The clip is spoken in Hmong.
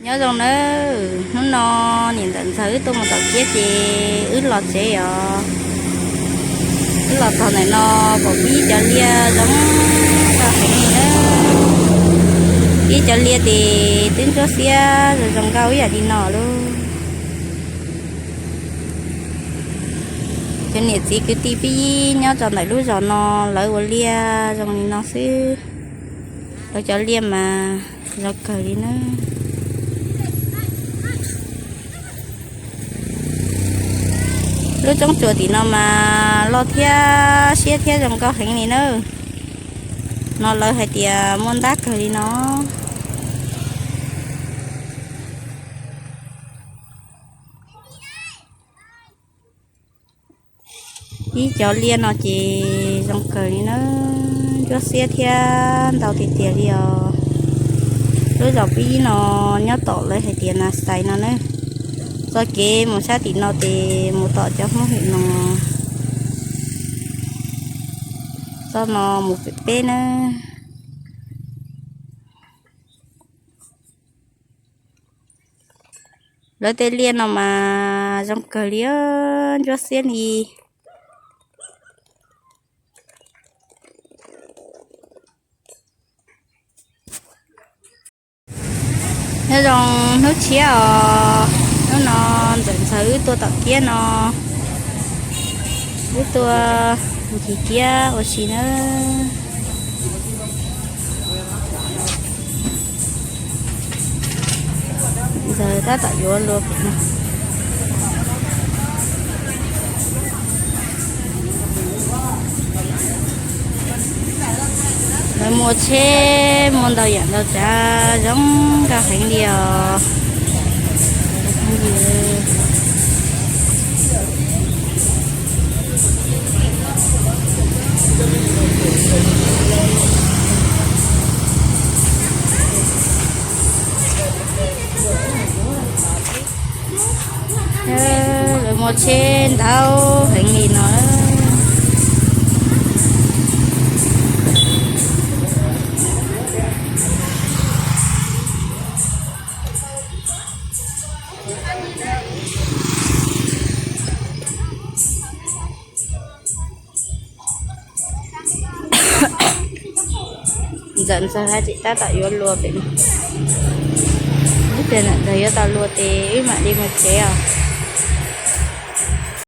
Nyob zoo nawb, hnub no niam ntxawm ntxawg wb tuaj mus tom kiab ces wb los tsev os. Wb los txog ntawm no pom pib cov liaj zoo nkauj heev li na. Pib cov liaj ces twb ntsuab xiab zoo zoo nkauj ib yam li no lauj. Cov niam txiv kwv tij pib nyob rau ntawm lub zos no lawv ua liaj zoo li no xwb. Lawv cov liaj mas zoo kawg li na. Lub roob tsuas tim no mas loj thiab siab thiab zoo nkauj heev li na. No lawv hais tias muaj ntab kawg li no. Ib cov liaj no ces zoo kawg li na, ntsuab xiab thiab ntau tiag tiag li os. Lub zos pib no nyob tom lawv hais tias Nas Xais no na. Txoj kev mus sab tim no ces mus tom cov Hmoob Hwm no, txoj no mus pem peb na. Lawv tej liaj no mas zoo kawg li, ntsuab xiab li. Nyob zoo hnub tshiab os, hnub no ntxawm ntxawg wb tuaj tom kiab no, wb tuaj ncig kiab ua si na. Ntxawg tab tom yuav luas pem no. Lawv muaj tsheb muaj ntau yam ntau tsav zoo nkauj heev li os. Lawv muaj tsheb ntau heev li no. Ntxawm ntxawg hab tseem tab tom yuav luas pem no. Ib pliag ntxawg yuav tau luas ces wb mam li mus tsev os.